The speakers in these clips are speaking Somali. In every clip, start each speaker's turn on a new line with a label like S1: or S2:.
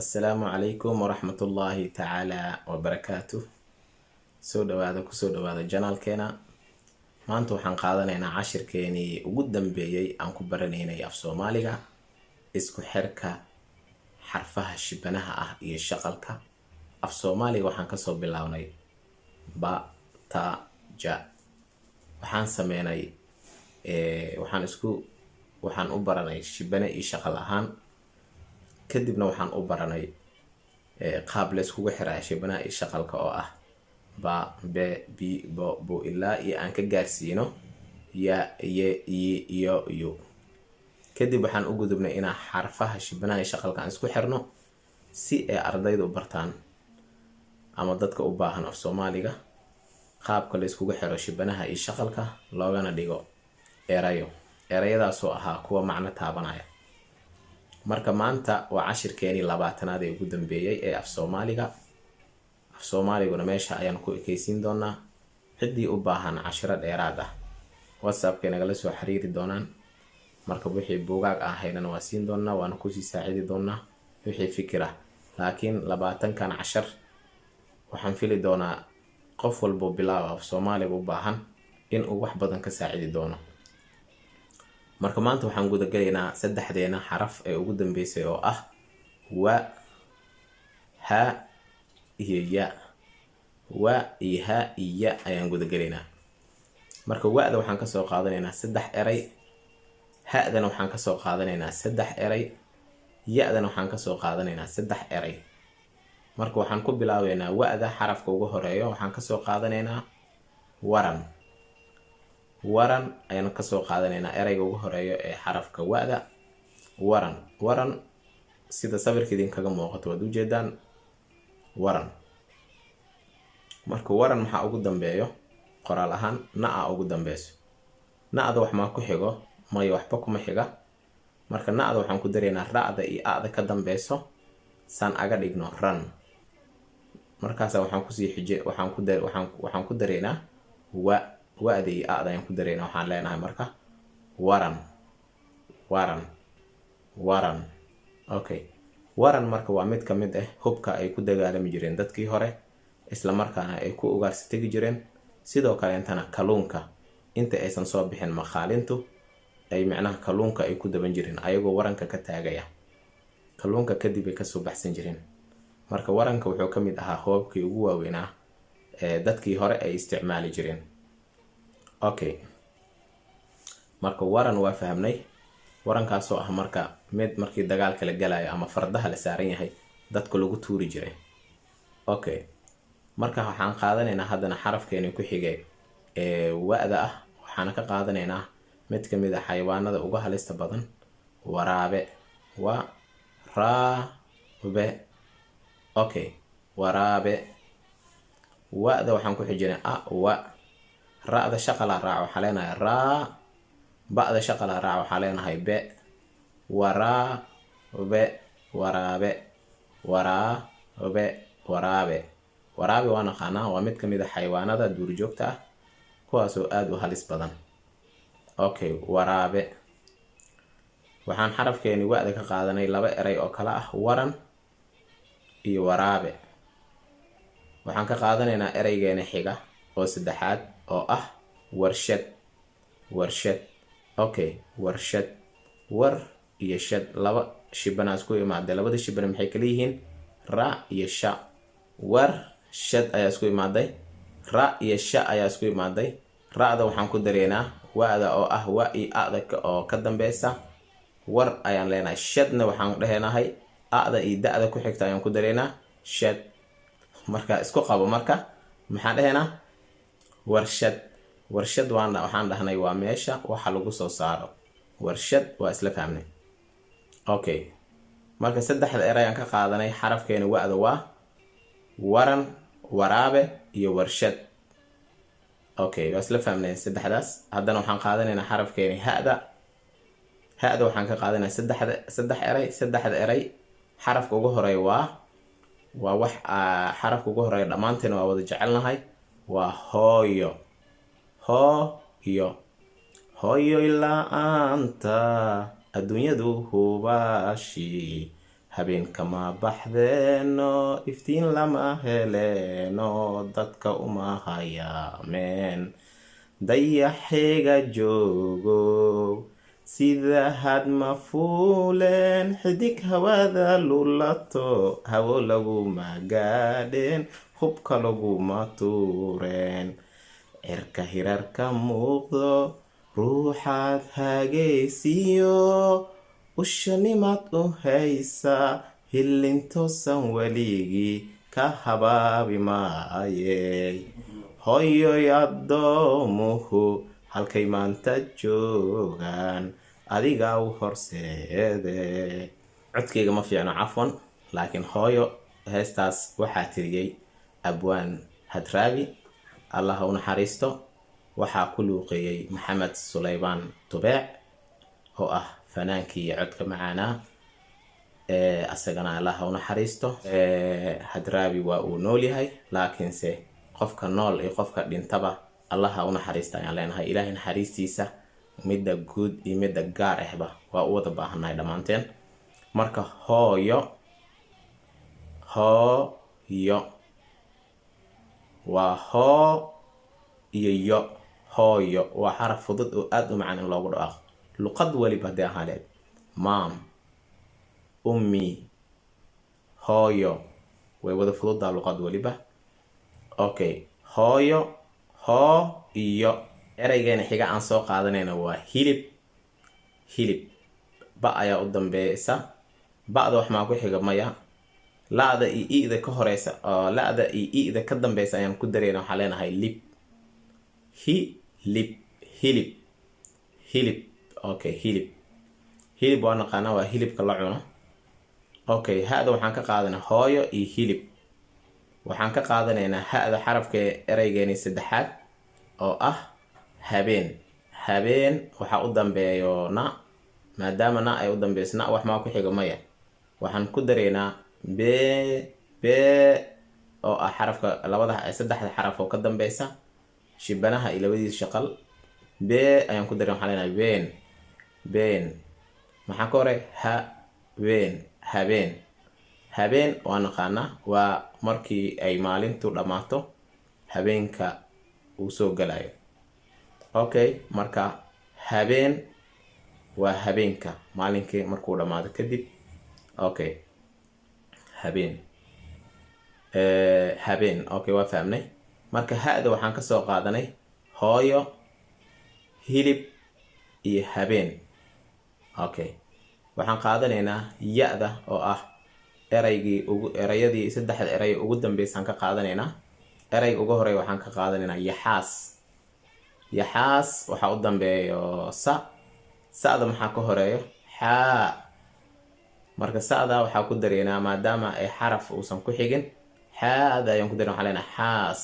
S1: Assalaamu calaykum waraxmatullaahi tacaala wabarakaatuh. Soo dhawaada, kusoo dhawaada channelkeena. Maanta waxaan qaadanaynaa cashirkeenii ugu dambeeyey aan ku baranaynay af Soomaaliga, isku xirka xarfaha shibanaha ah iyo shaqalka. Af Soomaaliga waxaan kasoo bilownay ba, ta, ja. Waxaan sameynay, waxaan isku waxaan u baranay shibane iyo shaqal ahaan. Kadibna waxaan u baranay qaab la iskugu xiraya shibanaha iyo shaqalka, oo ah ba, be, bi, bo, bu, ilaa iyo aan ka gaarsiino ya, ye, yi iyo yu. Kadib waxaan u gudubnay inaan xarfaha shibanaha iyo shaqalka aan isku xirno, si ay ardayda u bartaan ama dadka u baahan af Soomaaliga qaabka la iskugu xiro shibanaha iyo shaqalka, loogana dhigo erayo, erayadaasoo ahaa kuwa macno taabanaya. Marka maanta waa cashirkeenii 20aad ee ugu dambeeyey ee af Soomaaliga. Af Soomaaliguna meesha ayaan ku ekeysiin doonaa. Ciddii u baahan cashiro dheeraad ah, WhatsAppkay nagala soo xiriiri doonaan. Marka wixii buugaag ah haynana waa siin doonaa, waana kusii saacidi doonaa wixii fikir ah. Laakiin 20kan cashar waxaan fili doonaa qof walbo bilaab af Soomaaliga u baahan in uu wax badan ka saacidi doono. Marka maanta waxaan gudagalaynaa saddexdeena xaraf ee ugu dambeysay, oo ah wa, ha iyo ya. Wa iyo ha iyo ya ayaan gudagalaynaa. Marka wa-da waxaan kasoo qaadanaynaa saddex eray, ha-dana waxaan kasoo qaadanaynaa saddex eray, ya-dana waxaan kasoo qaadanaynaa saddex eray. Marka waxaan ku bilaabeynaa wa-da. Xarafka ugu horeeyo waxaan kasoo qaadanaynaa waran. Waran ayaan kasoo qaadanaynaa ereyga ugu horeeyo ee xarafka wa-da, waran. Waran sida sawirka idinkaga muuqato waad ujeedaan, waran. Marka waran maxaa ugu dambeeyo qoraal ahaan? Na-a ugu dambeyso. Na-da wax maa ku xigo? Mayo, waxba kuma xiga. Marka na-da waxaan ku daraynaa ra-da iyo a-da ka dambeyso, saan aga dhigno ran. Markaasa waxaan kusii xije waxaan ku dar waxaan waxaan ku daraynaa wa. Wa-da iyo a-da ayaan ku daraynaa. Waxaan leenahay marka waran, waran, waran. Okay, waran marka waa mid ka mid ah hubka ay ku dagaalami jireen dadkii hore, isla markaana ay ku ugaarsi tegi jireen. Sidoo kaleentana kalluunka inta aysan soo bixin maqaalintu ay micnaha kalluunka ay ku daban jireen, ayagoo waranka ka taagaya kalluunka, kadib ay kasoo baxsan jireen. Marka waranka wuxuu ka mid ahaa hubabkii ugu waaweynaa ee dadkii hore ay isticmaali jireen. Okay, marka waran waa fahamnay. Warankaasoo ah marka mid markii dagaalka la galayo ama fardaha la saaran yahay dadka lagu tuuri jiray. Okay, marka waxaan qaadanaynaa haddana xarafkeeni ku xigay ee wa-da ah. Waxaana ka qaadanaynaa mid ka mid ah xayawaanada ugu halista badan, waraabe. Wa raabe. Okay, waraabe. Wa-da waxaan ku xijinay a wa. Ra-da shaqalaa raac, waxaa leenahay raa. Ba-da shaqalaa raac, waxaa leenahay be. Waraabe, waraabe, waraabe, waraabe. Waraabe waa naqaanaa, waa mid ka mid ah xayawaanada duurjoogta ah, kuwaasoo aada u halis badan. Okay, waraabe. Waxaan xarafkeeni wa-da ka qaadanay laba eray oo kale ah waran iyo waraabe. Waxaan ka qaadanaynaa ereygeena xiga oo saddexaad, oo ah warshad. Warshad. Okay, warshad. War iyo shad, laba shibana isku imaadee. Labada shibana maxay kala yihiin? Ra iyo sha. War shad ayaa isku imaaday. Ra iyo sha ayaa isku imaaday. Ra-da waxaan ku dareynaa wa-da, oo ah wa iyo a-da oo ka dambeysa, war ayaan leenahay. Shadna waxaan dheheenahay a-da iyo da-da ku xigta ayaan ku dareynaa, shad. Marka isku qabo, marka maxaan dhehaynaa? Warshad. Warshad waan waxaan dhahnay waa meesha waxa lagu soo saaro. Warshad waa isla fahmnay. Okay, marka saddexda erayaan ka qaadanay xarafkeena wa-da waa waran, waraabe iyo warshad. Okay, waa isla fahmnay saddexdaas. Haddana waxaan qaadanaynaa xarafkeeni ha-da. Ha-da waxaan ka qaadanaya saddexda saddex eray. Saddexda eray xarafka ugu horeeya waa wax xarafka ugu horeeya dhammaanteena waa wada jecelnahay, waa hooyo. Hooyo, hooyoy la-aanta adduunyadu hubaashi. Habeenkama baxdeeno, iftiin lama heleeno, dadka uma hayaameen. Dayaxeega joogo, sida had ma fuuleen, xidig hawada lulato, hawo laguma gaadheen, hubka laguma tuureen. Cirka hirarka muuqdo, ruuxaad hagaysiyo, ushanimaad u haysaa, hillintoosan weligii ka habaabi maayey. Hooyoy, addoomuhu halkay maanta joogaan, adigaa u horseede. Codkayga ma fiicno, cafwan, laakiin hooyo heestaas waxaa tiriyey abwaan Hadraabi, Allah ha u naxariisto. Waxaa ku luuqeeyey Maxamed Sulaymaan Tubeec, oo ah fanaankii codka macaanaa, asagana Allah ha u naxariisto. Hadraabi waa uu nool yahay, laakiinse qofka nool iyo qofka dhintaba Allah ha u naxariista ayaan leenahay. Ilaahay naxariistiisa midda guud iyo midda gaar ahba waa u wada baahannahay dhammaanteen. Marka hooyo, hooyo waa hoo iyo yo. Hooyo waa xaraf fudud oo aada u macaan in loogu dhawaaqo luqad waliba haddii ahaaneed. Mom, ummi, hooyo way wada fududaa luqad waliba. Okay, hooyo, hoo iyo. Ereygeena xiga aan soo qaadanayna waa hilib. Hilib, ba ayaa u dambeysa. Ba'da wax maa ku xiga? Maya. La-da iyo i'da ka horeysa oo la-da iyo i'da ka dambeysa ayaan ku dareyna. Waxaa leenahay lib, hi lib, hilib, hilib. Okay, hilib, hilib waa naqaanaa, waa hilibka la cuno. Okay, ha-da waxaan ka qaadanaa hooyo iyo hilib. Waxaan ka qaadanaynaa ha-da xarafka ereygeeni saddexaad oo ah habeen. Habeen waxaa u dambeeyo na. Maadaama na ay u dambeyso, na wax maa ku xigo? Maya. Waxaan ku dareynaa be, be oo ah xarafka labada saddexda xaraf oo ka dambeysa shibanaha iyo labadiisa shaqal. Be ayaan ku dareen. Waxaan leenahay been, been. Maxaa ka horay? Ha been, habeen. Habeen waa naqaanaa, waa markii ay maalintu dhammaato habeenka uu soo galayo. Okay, marka habeen waa habeenka maalinkii markuu dhammaado kadib. Okay, habeen, habeen. Okay, waa fahmnay. Marka ha-da waxaan kasoo qaadanay hooyo, hilib iyo habeen. Okay, waxaan qaadanaynaa ya-da oo ah eraygii ugu erayadii saddexda eray ugu dambeysaan ka qaadanaynaa. Erayga ugu horey waxaan ka qaadanaynaa yaxaas. Yaxaas waxaa u dambeeyo sa. Sa-da maxaa ka horeeyo? Xaa. Marka sa-da waxaa ku dareynaa, maadaama ay xaraf uusan ku xigin, xaada ayaan ku darena. Waxaa leenahay xaas.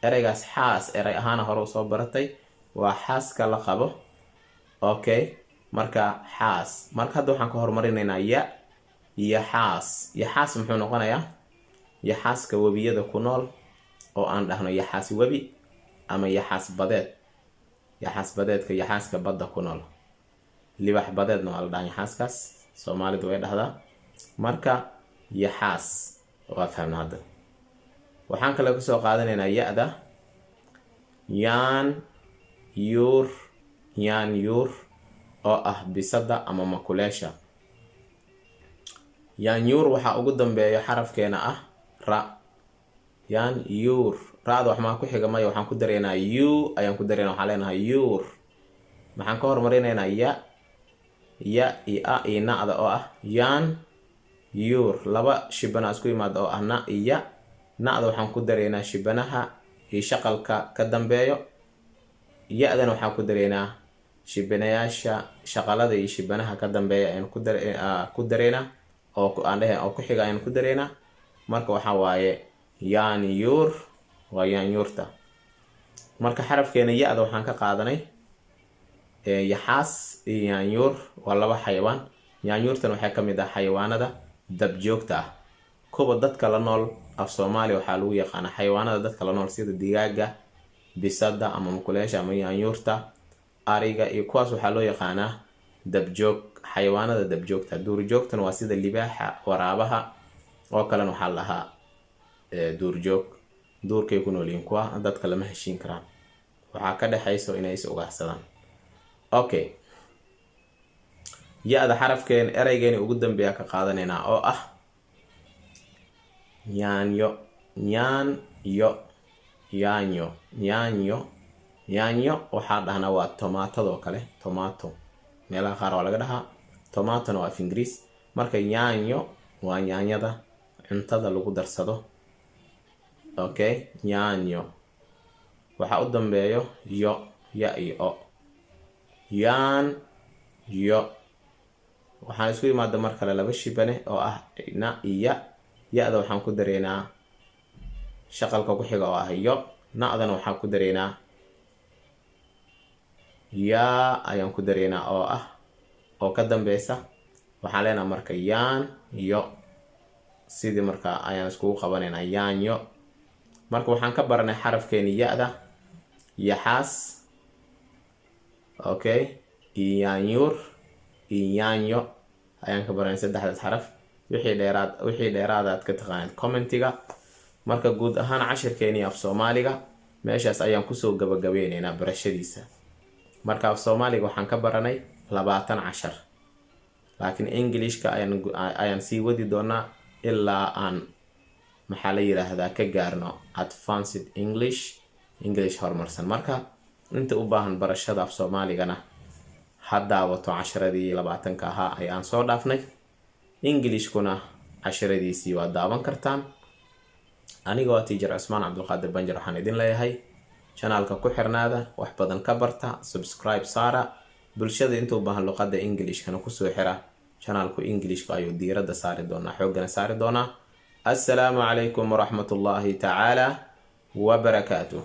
S1: Ereygaas xaas erey ahaana hore usoo baratay, waa xaaska la qabo. Okay, marka xaas. Marka hadda waxaan ka horumarinaynaa ya, yaxaas. Yaxaas muxuu noqonayaa? Yaxaaska webiyada ku nool oo aan dhahno yaxaas webi ama yaxaas badeed. Yaxaas badeedka, yaxaaska badda ku nool, libax badeedna waa la dhaha yaxaaskaas, Soomaalidu way dhahdaa. Marka yaxaas waa fahmna. Hadda waxaan kale kusoo qaadanaynaa ya-da yaan yuur. Yaan yuur oo ah bisada ama makuleesha. Yaanyuur waxaa ugu dambeeya xarafkeena ah ra. Yaan yuur, ra-da wax maa ku xiga? Maya. Waxaan ku dareynaa u ayaan ku dareynaa. Waxaan leenahay yuur. Maxaan ka horumarinaynaa? Ya, ya iyo a iyo na-da oo ah yaan yuur. Laba shibana isku yimaada oo ah na iyo ya. Na-da waxaan ku dareynaa shibanaha iyo shaqalka ka dambeeyo. Ya-dana waxaan ku dareynaa shibanayaasha, shaqalada iyo shibanaha ka dambeeya ayaan ku dareynaa, oo aan dhehe oo ku xiga ayaan ku dareynaa. Marka waxaa waaye yaan yuur, waa yaanyuurta. Marka xarafkeena ya-da waxaan ka qaadanay yaxaas iyo yaanyuur, waa laba xayawaan. Yaanyuurtan waxay ka mid ah xayawaanada dabjoogta ah, kuwa dadka la nool. Af Soomaaliya waxaa lagu yaqaanaa xayawaanada dadka la nool sida digaaga, bisada ama mukuleesha ama yaanyuurta, ariga iyo kuwaas waxaa loo yaqaanaa dabjoog. Xayawaanada dabjoogta. Duurjoogtana waa sida libaaxa, waraabaha oo kalena waxaa la dhahaa duurjoog. Duurkay ku noolyihiin kuwa, dadka lama heshiin karaan, waxaa ka dhexayso inay is ugaarsadaan. Okay, ya-da xarafkeen ereygeeni ugu dambeeya ka qaadanaynaa oo ah yaanyo. Nyaanyo, yaanyo, yaanyo. Yaanyo waxaa dhahnaa waa tomaatadoo kale. Tomato meelaha qaar waa laga dhahaa, tomatona waa af Ingiriis. Marka yaanyo waa yaanyada cuntada lagu darsado. Okay, yaanyo waxaa u dambeeyo yo, ya iyo o. Yaan yo waxaan isku imaada mar kale laba shibane oo ah na iyo ya. Ya-da waxaan ku dareynaa shaqalka ku xiga oo ah yo. Na-dana waxaan ku dareynaa yaa ayaan ku dareynaa oo ah oo ka dambeysa. Waxaan leenaha marka yaan yo. Sidii marka ayaan iskugu qabanaynaa yaanyo. Marka waxaan ka baranay xarafkeeni ya-da yaxaas, okay, iyo yaanyuur iyo yaanyo ayaan ka baranay, saddexdaas xaraf. Wixii dheeraad aad ka taqaanid commentiga. Marka guud ahaan cashirkeenii af Soomaaliga meeshaas ayaan kusoo gabagabeyneynaa barashadiisa. Marka af Soomaaliga waxaan ka baranay 20 cashar, laakiin Englishka ayaan sii wadi doonaa ilaa aan, maxaa la yiraahdaa, ka gaarno advanced English, English horumarsan. Marka inta u baahan barashada af Soomaaligana ha daawato casharadii 20-ka ahaa ay aan soo dhaafnay. Englishkuna casharadiisii waa daawan kartaan. Aniga waa Teacher Cusmaan Cabdulqaadir Banjar. Waxaan idin leeyahay channelka ku xirnaada, wax badan ka barta, subscribe saara. Bulshada intuu baahan luqadda Englishkana kusoo xira channelku. Englishku ayuu diiradda saari doonaa, xooggana saari doonaa. Assalaamu calaykum waraxmatullaahi tacaala wabarakaatuh.